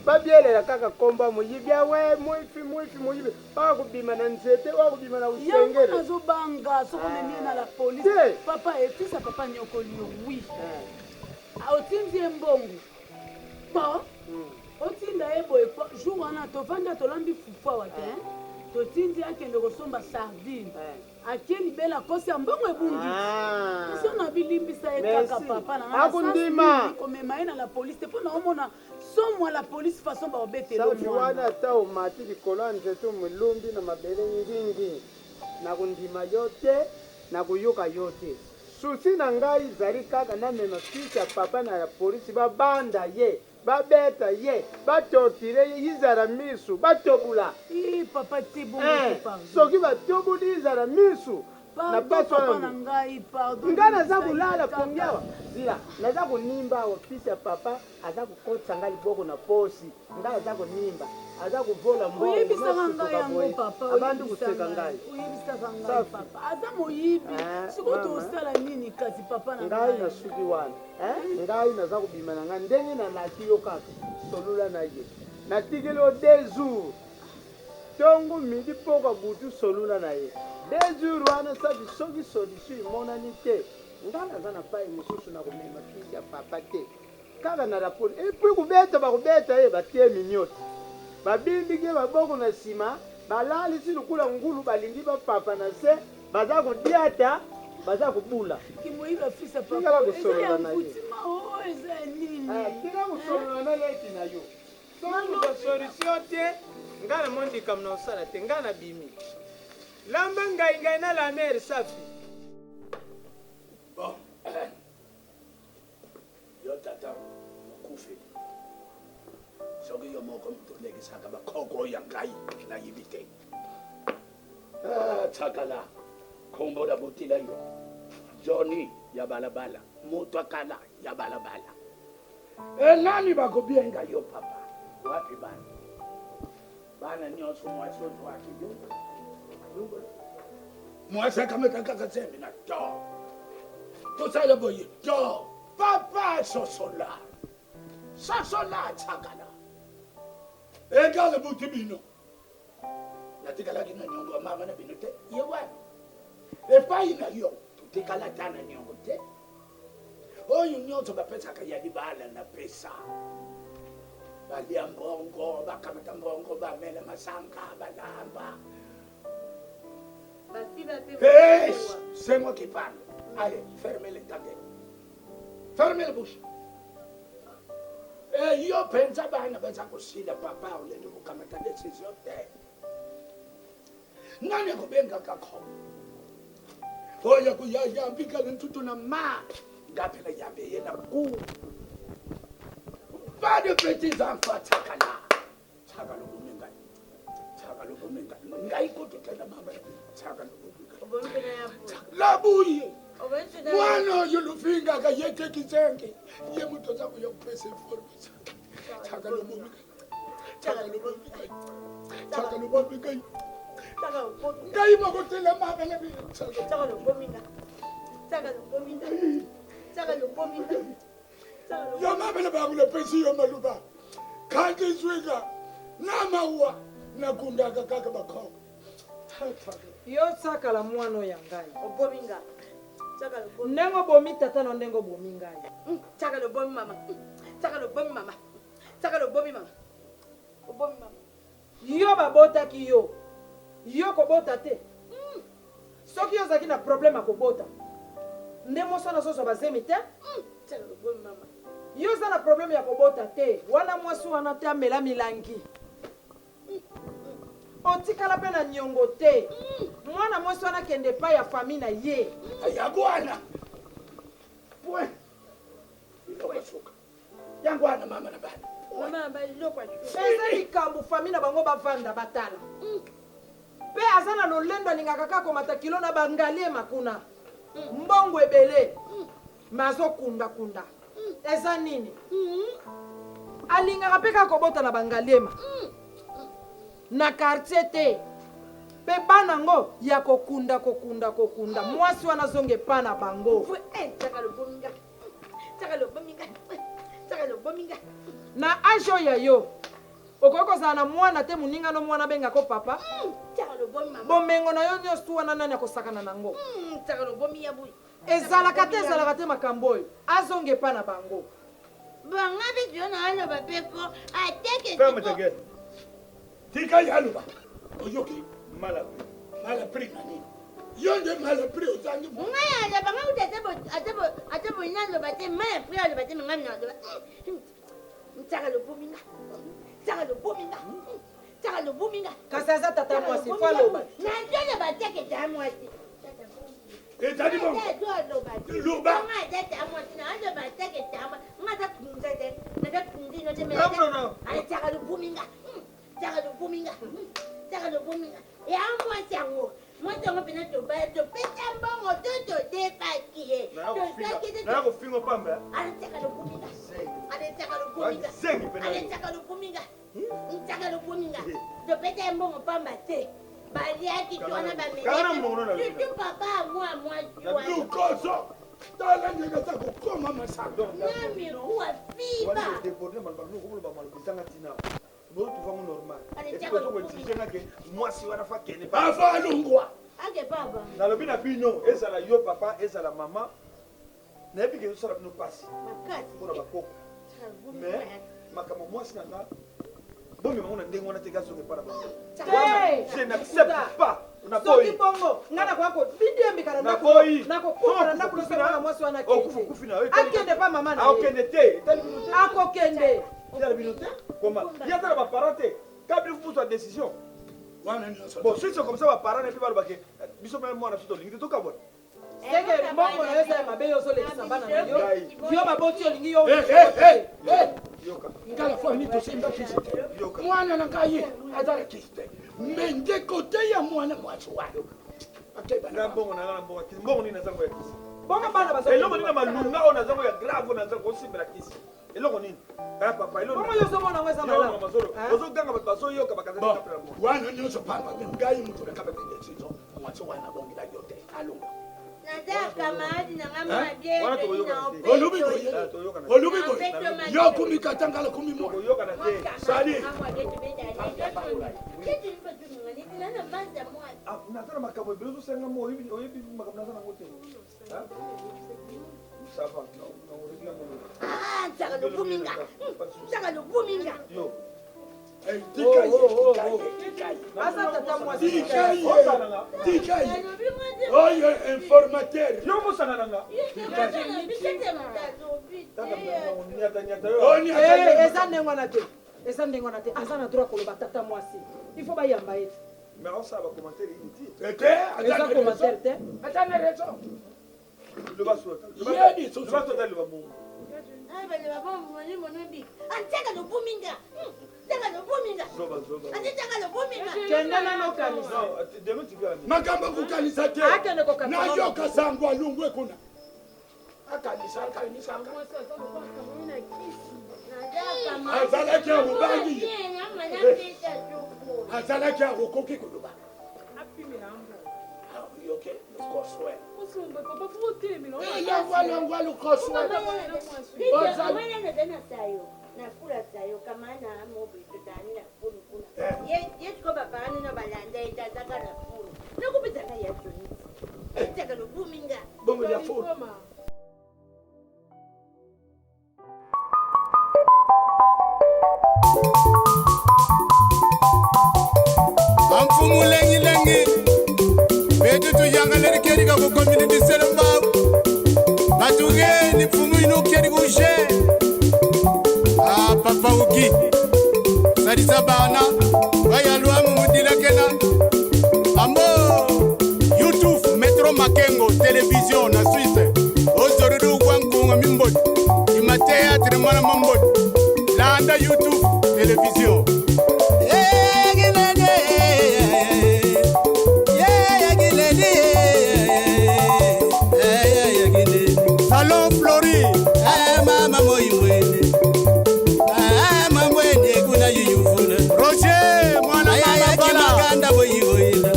Babielela kaka kombo ya moyibi awe moifi moifi moyibi oyo akobima na nzete oyo akobima na Yango usengele. nazobanga soki omemi ye na la police. Te. Papa e fils ya papa anyokoli yo oui. Otindi ye mbongo. Po otinda ye boye po jour wana tovandi tolambi fufu awa te. Totindi akende kosomba sardine. Akie libela akosi ya mbongo ebungi. Esi na bilimbisa ye kaka Merci. papa na nga na Akondima. sens nini komema ye na la police te mpo na omona somwa la police façon baobetela Safi mwana. wana ata omati likolo ya nzete molumbi na mabele ngingi nakondima yo te nakoyoka yo te. Souci na ngai ezali kaka namema fils ya papa na ya polisi babanda ye, babeta ye, ba torturer ye izala misu, batobula. Ii papa te bongo Eh, te pardon. soki batobuli izala misu na Pardon pasi papa wana na ngai pardon. Nga naza limbisa kolala ye pongi kaka. awa zila naza konimba awa fils ya papa aza kokotisa nga liboko na posi ngai aza konimba aza kovola mbongo Oyebisaka ngai nasutuka yango boye papa, abandi oyebisa koseka ngai. ngai Oyebisaka ngai Safi. papa. Aza moyibi. Eh, Sikoyo mama. tosala nini kasi papa na ngai ngai. nasuki wana eh, ngai naza kobima na ngai ndenge nalaki yo kaka solola na ye natikeli yo deux jours ntongo midi pokwa butu solola na ye deux jours wana safi soki solution emonani te ngai naza na pai mosusu na komema fils ya papa te Kaka na la poli et puis kobeta bakobeta ye batie mignotte babindiki ye maboko na sima balalisi lokola ngulu balingi bapapa na se baza kodiata baza kobula. Kimoyibi ya fils ya papa Tikala eza ya kosolola na ye. mvutima oo eza ya nini? Eh, tika kosolola na leki na yo. Soki kozwa solution te, nga namoni likambo na kosala te, nga nabimi. Lamba ngai ngai na la mer safi. Bon. Yo tata mokufeli, soki yo moko moto olekisaka bakoko ya ngai nayebi te. Ah, tsakala kombo na botila yo Johnny ya balabala moto akala ya balabala e nani bakobenga yo papa wapi bana bana nyonso mwasi ozwaki yo mwasi akamata kaka zembi na to tosala boye to papa sosola sosola tsakala egale buti bino natikalaki na niongo ya mama na bino te ye wana epai na yo totikala ata na niongo te oyo nyonso bapesaka ya libala napesa balia mbongo bakamata mbongo bamela masanga balamba Hey, c'est moi qui parle. Allez, fermez les ta gueule. Fermez les bouches. Eh, yo penza bana baza kosila papa olende kokamata decision te. Nani akobengaka kho? Oya kuyayambika ntutu na ma ngape na yambe ye na ku. Pas de petits enfants tsakala. Tsakala obomi ngai. Tsakala obomi ngai. Ngai kutu te na mama. Tsakala obomi ngai. Labuye. Mwana oyo lufingaka ye te kizengi. Ye moto aza koya kopesa information. Tsakala obomi ngai. Tsakala obomi ngai. Tsakala obomi ngai. Ngai moko te na mama na bino. Tsakala obomi ngai. Tsakala obomi ngai. Tsakala obomi ngai. Yo mama na bango napesi yo maloba. Kanti zwika na mawa nakundaka kaka bakoko. Yo tsakala mwana oyo ya ngai. Obomi nga. Ndenge obomi tata na ndenge obomi ngai. Tsakala obomi mama. Tsakala obomi mama. Tsakala obomi mama. Obomi mama. Yo babotaki yo. Yo kobota te. Soki yo ozalaki na problème ya kobota. Nde mwasi wana azozwa bazemi te. Yo oza na problème ya kobota te. Wana mwasi wana te amela milangi. Otikala pe na niongo te. Mwana mwasi wana akende epai ya famille na ye. Yango wana. Point. Biloko ya suka. Yango wana mama na bana. Mama na biloko ya suka. Eza likambo famille na bango bavanda batala. Pe aza na lolendo alingaka kaka komata kilo na ba ngaliema kuna. Mbongo ebele. Mais azokunda kunda. Eza nini? Alingaka pe kaka kobota na ba ngaliema. Na quartier te. Pe bana ngo ya kokunda kokunda kokunda. Mwasi wana azonga epa na bango. Na age oyo ya yo okoki kozala na mwana te moninga no mwana abenga ko papa bomengo na yo nyonso tu wana nani akosakana na ngo ezalaka te ezalaka te makambo oyo azonga epa na bango Banga mpe yo na aloba mpe ko ateke Ferme ta gueule. Tika ye aloba. Oyoki? Mal appris. Mal appris na nini? Yo nde mal appris ozangi. Ngai aloba ngai kutu ata boye naloba te mal appris aloba te me ngai naloba ntsaka lobomi nga ntsaka lobomi nga ntsaka lobomi nga kasi aza tata mwasi fo aloba nazoloba te ke tata mwasi. Ezali bongo. Loba. Ya mwasi yango, mwasi yango mpena tobaya, topesa mbongo to todefaki ye. Naya kofinga pamba. Aletiaka lokuminga, aletiaka lokuminga, aletiaka lokuminga, ntiaka lokuminga. Topesa ye mbongo pamba te, baliaki to wana bamelaki papa mwa mwasi wana. Lukoso, tala ndenge aza kokoma masano. Na mikuwa fiba. Botuvango normal. Ezokoexige nga ke mwasi wana fa kende. Ava alongwa. Ake papa. Nalobi na bino, ezala yo papa, ezala mama, nayebi ke ezosala bino mpasi mpona bakoko, mais makambo mwasi na nga bomema ngo na ndenge wana te, kazonga epa na bango. Je n'accepte pas. Soki bongo ngai nakoya kobidiembika na ndako, nakokufa na ndako losokola mwasi wana akende pa mama na ye. Akokende te, etali bino te. Akokende. Etali bino te. Koma ye aza na baparent te, ka bino bozwa décision. Bon, soki c'est comme ça, baparent na ye mpe balobake biso mpe mwana biso tolingi te tokabwana. Seke mbongo na yo eza ya mabe, yo ozolekisa bana na yo, yo baboti olingi yo. Nga na famille tosimba kisi te, mwana na ngai aza na kisi te, me nde kote ya mwana mwasi wana. Mbongo na nga na mbongo ya kisi, mbongo nini nazango ya kisi? Bongo bana eloko nini na malunga oyo nazango ya grave oyo nazango osimbela kisi? Eloko nini? Papa, eloko bongo yo ozomona yango eza malamu? Ozoganga, bato bazoyoka. Wana nyonso pamba, ngai moto nakabaka decision, mwasi wana abongela yo te, alonga. Naza camarade na nga mabe. Olobi boye, olobi boye, yo kumi katangala kumi mwa sali. Naza na makambo ebele, ozosenga mo oyebi makambo naza nango te. Ça va. Nzaka lobuminga, nzaka lobuminga. Aza tata mwasi. Oyo informateur. Yo mosanga nanga. Eza ndenge wana te, eza ndenge wana te. Aza na droit koloba, tata mwasi, il faut bayamba ye te. Mais osala bacommentaire inutile. Te. Eza commentaire te. Aza na raison. Loba sota, loba bongo. Antiaka lobuminga, ntaka lobuminga, antiaka lobuminga. Kende nano kanisa. Makambo kokanisa te, nayoka sango alongwe kuna, akanisa, akanisa. Azalaki akobangi, azalaki akokoki koloba yoke lukoswe elangwa langwa lukoswe. Na fula sayo kama na mobeto tani na fulu kuna ye siko bapakani no balanda ye tazaka na fulu nakopesaka ya sonisi etaka lobuminga. Bongo ya fulu. Amfumu lengilengi betu tuyangaleri keri ka kukomini disele mbau batugeni mfumu inu keri kushe. Ah, papa uki salisa bana bayalwamu mudilakena ambo youtube metro makengo television na Suisse ozorudu gwankunga mimbodi ima théâtre mwana mambodi landa YouTube television. Salon Flori. Mama moimwene, mambwene kuna yuyufuna. Roger mwana mama bala. Makanda boyigoyela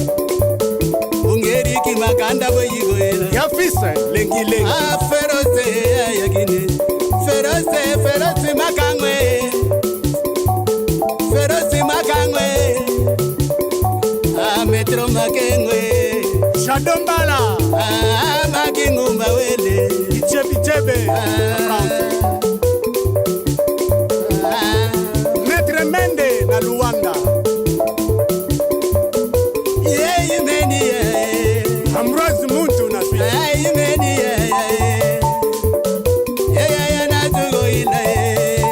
ungeriki makanda boyigoyela. Ya fils lengi lengi. Ferose yakine ferose ferose makangwe ferose makangwe metro makengwe. Shadombala. Makingumba wele. Ichebe France. Maître Mende na Luanda. Yeyimeni. Ambroise Muntu na Suisse. Yeyimeni. Yeyaya natugoyila.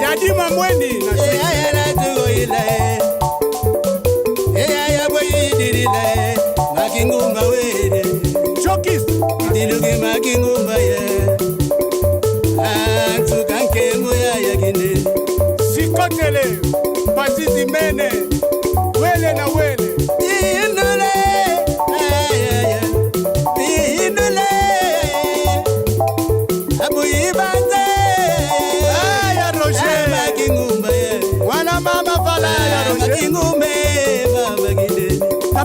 Dadi Mamwendi na Suisse. Yeyaya natugoyila. Yeyaya boyidirila makingumba wele. Chokis. Idili.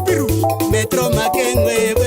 Tapis rouge. Metro Makengwe.